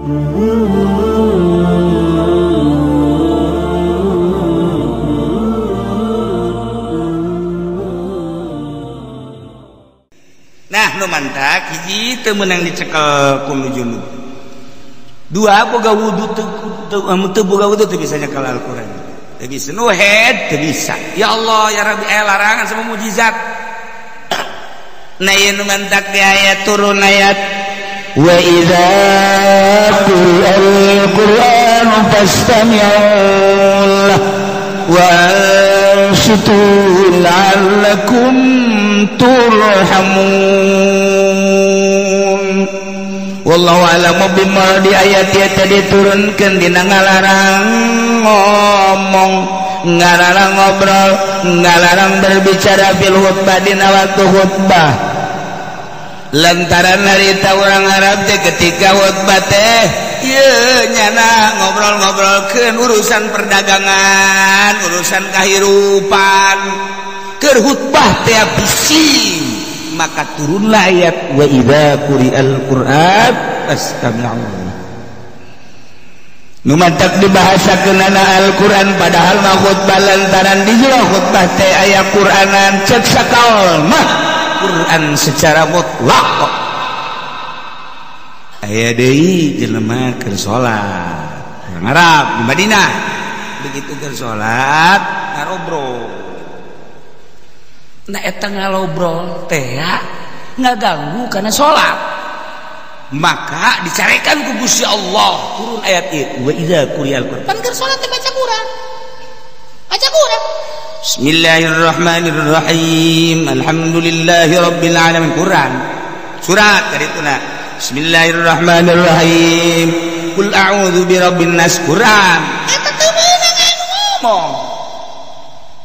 Nah nu mantak hiji teu meunang dicekel ku nu junub. Dua boga wudu teu boga wudu teu bisa nyekel Al-Qur'an. Teu bisa nu head teu bisa. Ya Allah ya Rabbi larangan sama mujizat. Nah ieu nu mantak di ayat turun ayat wa idza quri'al Qur'anu fastami'u lahu wa ansitu la'allakum turhamun. Wallahu a'lamu bima di ayat ieu tadi diturunkeun dina ngalarang ngomong, ngalarang ngobrol, ngalarang berbicara fil khutbah dina waktu khutbah. Lantaran harita orang Arab teh ketika khutbah teh ieu nyana ngobrol-ngobrolkeun urusan perdagangan, urusan kahirupan. Keur khutbah teh bising, maka turunlah ayat wa idza quri'al Qur'an fastami'u. Nu mantak dibahasakeunana Al-Qur'an padahal mah khutbah lantaran di jero khutbah teh aya Qur'anan cek sakaol mah Qur'an secara mutlak kok. Aya deui jelema keur salat urang Arab di Madinah begitu keur salat ngarobrol. Nah eta ngalobrol teh ngaganggu karena salat, maka dicarekan ku Gusti Allah turun ayat ieu wa idza quri'al Qur'an. Pan keur salat teh baca Qur'an, baca Qur'an. Bismillahirrahmanirrahim, alhamdulillahi rabbil alamin. Qur'an surat karituna bismillahirrahmanirrahim, qul a'udzu birabbin nas. Qur'an eta teu meunang anu ngomong.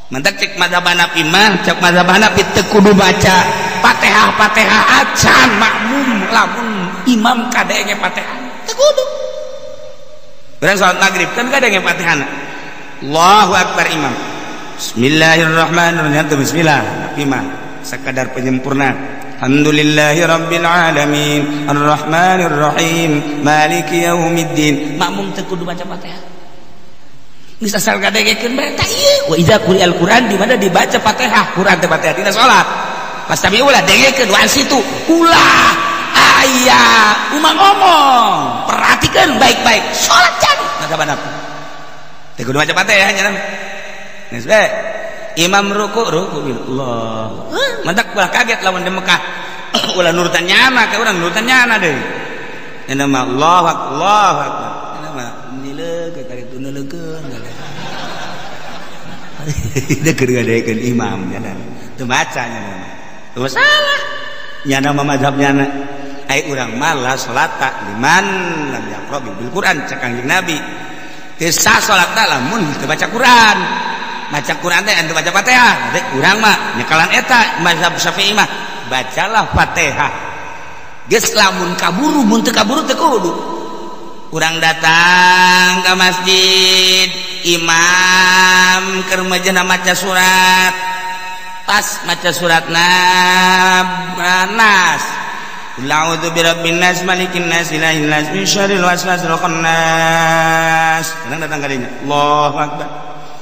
Mantak cek mazhab Hanafi mah, cek mazhab Hanafi teu kudu baca Fatihah Fatihah acan makmum lamun imam kadenge Fatihah teu kudu. Urang salat maghrib kan kadenge Fatihahna. Allahu akbar imam. Bismillahirrahmanirrahim. Bismillah Hanafi mah sakadar penyempurna. Alhamdulillahi rabbil alamin arrahmanir rahim maliki yaumiddin. Makmum teu kudu baca Fatihah. Geus asal ngadengekeun bae tah ieu wa idza quri'al Qur'an di mana dibaca Fatihah, Qur'an teh Fatihah dina salat. Pastami ulah dengekeun wa situ ulah aya umang ngomong, perhatikeun baik-baik salat can mazhab Hanafi. Teu kudu maca Fatihah nya. Geus bae imam ruku ruku Allah. Mantak ulah kaget lamun di Mekah. Ulah nurutan nyana ka urang nurutan nyana deui. Nya mah Allahu akbar, Allahu akbar. Nya mah nileuh ka karitu neuleukeun. Dia keur ngadekeun imam nya teu maca nya teu salah nya mah mazhab nyana. Ai urang mah la salata liman lam yaqra bil Quran cek Kangjeng Nabi. Teu sah salatna lamun teu baca Quran. Baca Quran teh anu baca Fatihah. Teh urang mah nyekalan eta mazhab Syafi'i mah bacalah Fatihah. Geus lamun kaburu mun teu kaburu teu kudu. Urang datang ke masjid, imam keur majena maca surat. Pas maca surat Nas. Qul a'udzu birabbin nas, malikin nas, ilahin nas, min syarril waswasil khannas. Kadang datang kadinya. Allahu akbar.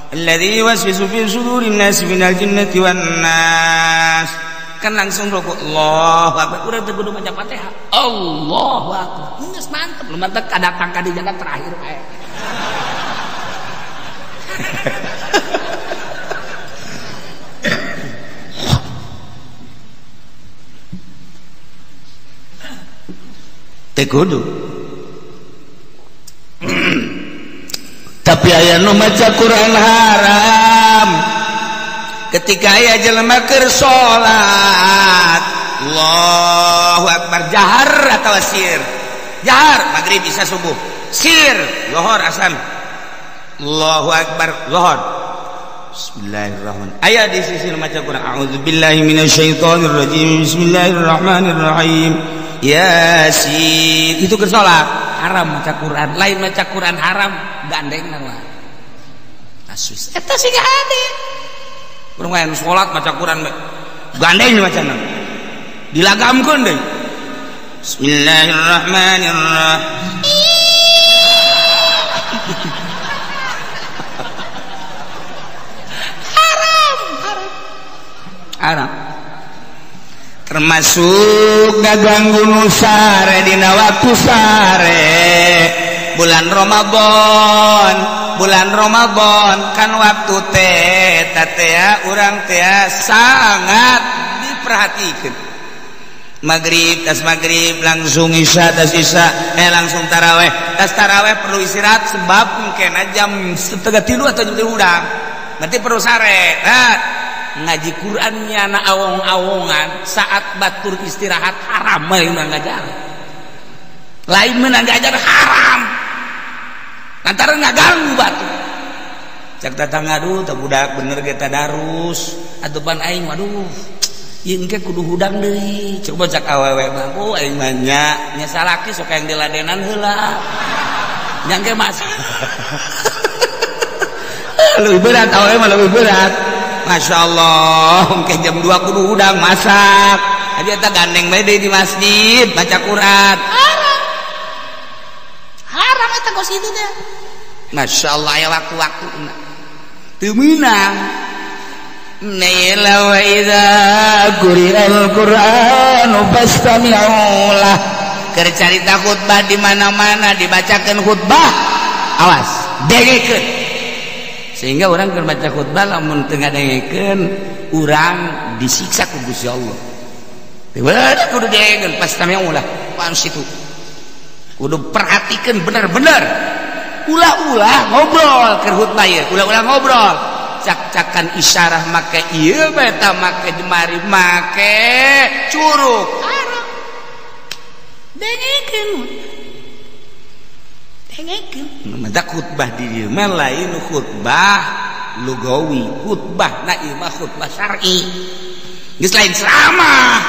Alladzi yuwaswisu fi sudurin nas minal jinnati wan nas. Kan langsung rukuk Allahu akbar. Urang teu kudu maca Fatihah. Allahu akbar. Geus mantep, lu mantep kadatang ka dijaga terakhir bae. Teu kudu. Tapi aya nu maca Quran haram. Ketika aya jelema keur salat, Allahu akbar jahar atawa sir. Jahar maghrib bisa subuh. Sir lohor asan. Allahu akbar lohor. Bismillahirrahmanirrahim. Aya di sisi maca Quran. A'udzubillahi minasyaitonir rajim. Bismillahirrahmanirrahim. Yasin. Itu keur salat haram maca Quran. Lain maca Quran haram gandeng mah. Asus. Eta sih hade. Urang aya nu salat maca Quran gandeng macana. Dilagamkeun deui. Bismillahirrahmanirrahim. Termasuk ngaganggu nu sare dina waktu sare bulan Ramadan. Bulan Ramadan kan waktu teh tatea urang teh sangat diperhatikan. Maghrib tas maghrib langsung isya tas isya langsung taraweh tas taraweh perlu istirahat sebab mungkin jam 2:30 atau jam 3 udang berarti perlu sare. Nah, ngaji Qurannya na awong-awongan saat batur istirahat haram lain ngajar, lain menang ngajar haram lantaran ngaganggu batu. Cak tetangga aduh teu budak bener ge tadarus atupan aing waduh ieu engke kudu hudang deui. Coba cak awewe mah oh aing mah nya nya salaki sok yang diladenan heula nya engke mas lebih berat awewe mah lebih berat. Masya Allah engke jam 2 kudu hudang masak aja eta gandeng bae deui di masjid baca Quran haram haram eta kos itu teh. Masya Allah aya waktu-waktu teu meunang. Naila wa idza quri'al Qur'anu fastami'u lah. Keur carita khutbah di mana-mana dibacakeun khutbah, awas dengekeun. Sehingga orang keur baca khutbah lamun teu ngadengekeun urang disiksa ku Gusti Allah. Teu bener kudu dengekeun fastami'u lah. Pan situ. Kudu perhatikeun bener-bener. Ulah-ulah ngobrol keur khutbah ieu, ulah-ulah ngobrol. Cak-cakan isyarah make ieu beta make jemari make curug haram dengekeun dengekeun. Mata khutbah di dieu mah lain khutbah lugawi, khutbah na ieu mah khutbah syar'i. Geus lain ceramah.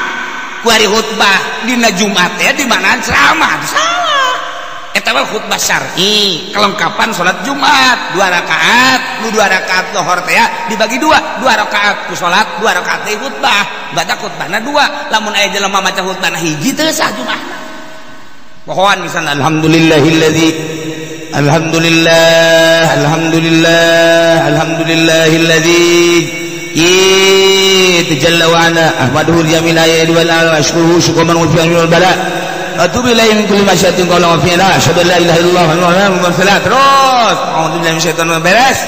Ku hari khutbah dina Jumat teh di mana ceramah salah. Eta mah khutbah syar'i, kelengkapan salat Jumat, 2 rakaat, nu 2 rakaat lohor teh dibagi 2, 2 rakaat ku salat, 2 rakaat teh khutbah. Baca khutbahna 2, lamun aya jelema maca khutbahna hiji teu sah Jumatna. Pohoan misalna alhamdulillahilladzi alhamdulillah alhamdulillah alhamdulillahilladzi jalla wa ala ahmaduhu jamila ya wal ala ashkuruhu syukran wa fi wal bala atubu ilaihi min kulli masyatin qala wa fi'la asyhadu an la ilaha illallah wa anna muhammadan terus a'udzu billahi minasyaitonir rajim beres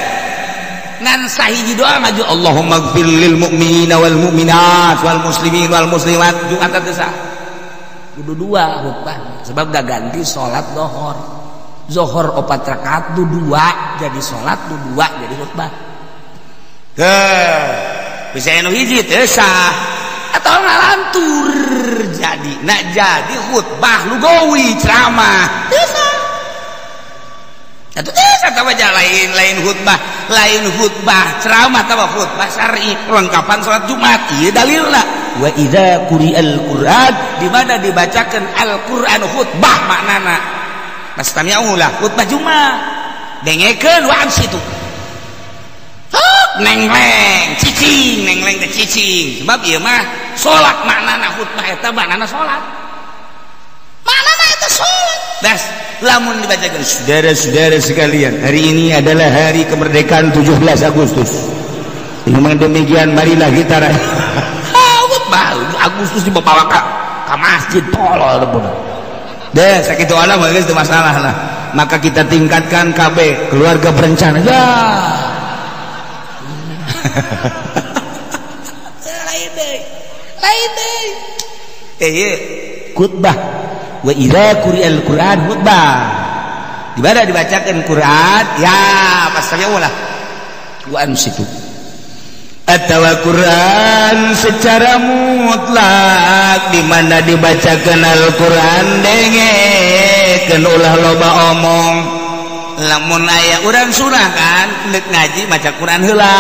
ngan sahiji doa maju Allahumma ighfir lil mu'minina wal mu'minat wal muslimin wal muslimat Jumat teu sah kudu dua khutbah sebab gak ganti salat zuhur zuhur 4 rakaat du 2 jadi salat du 2 jadi khutbah teu bisa anu hiji teu sah atau ngalantur jadi nak jadi khutbah lugawi ceramah teu sah atuh teu sah tah lain khutbah ceramah tah khutbah syar'i kelengkapan salat Jumat ieu dalilna wa idza quri'al Qur'an di mana dibacakeun Al-Qur'an khutbah maknana fastami'u lah khutbah Jumat dengekeun wa situ nengleng cicing nengleng teh cicing sebab ieu mah salat maknana khutbah eta maknana salat maknana eta salat bas lamun dibacakeun saudara-saudara sekalian hari ini adalah hari kemerdekaan 17 Agustus dengan demikian marilah kita khutbah Agustus dibawa ka masjid tolol budak deh sakitu alam geus teu masalah lah maka kita tingkatkan KB keluarga berencana ya lain deh khutbah wa idza quri'al Qur'an khutbah di mana dibacakan Qur'an ya pastami'u lah wa ansitu atawa Qur'an secara mutlak di mana dibacakan Al-Qur'an dengekeun ulah loba omong lamun aya urang sunah kan nek ngaji maca Quran heula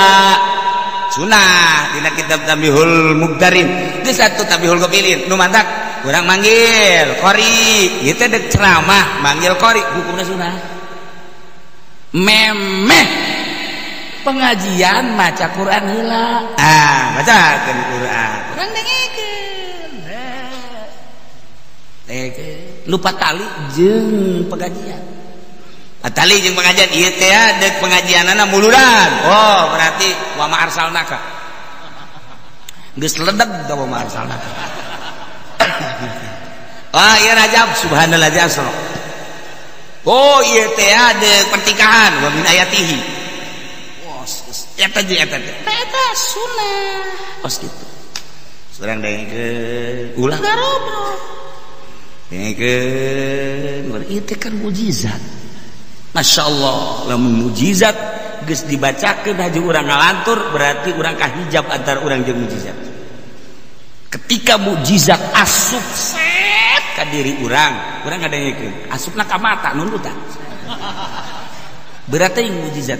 sunah dina kitab Tambihul Mugdarin geus satu Tambihul Gopilin nu mantak urang manggil qori ieu teh dek ceramah manggil qori hukumna sunah memeh pengajian maca Quran heula ah bacakeun Quran urang dengekeun dengekeun lupa tali jeung pengajian tali jeung pengajian ieu teh deuk pengajianana muluran oh berarti wa ma arsalnaka geus ledeg da wa ma arsalnaka Wah, iya Rajab subhanallah asra. Oh iya teh ada pertikahan wa min ayatihi. Wah, eta jeung eta teh. Eta sunnah. Kos kitu. Urang dengekeun ulah Garobrok. Dengekeun ieu teh kan mujizat. Masya Allah, lamun mujizat geus dibacakeun haji urang ngalantur berarti urang kahijab antara urang jeung mujizat. Ketika mujizat asup set ka diri urang, urang ngadengekeun, asupna ka mata nundutan. Berarti yang mujizat.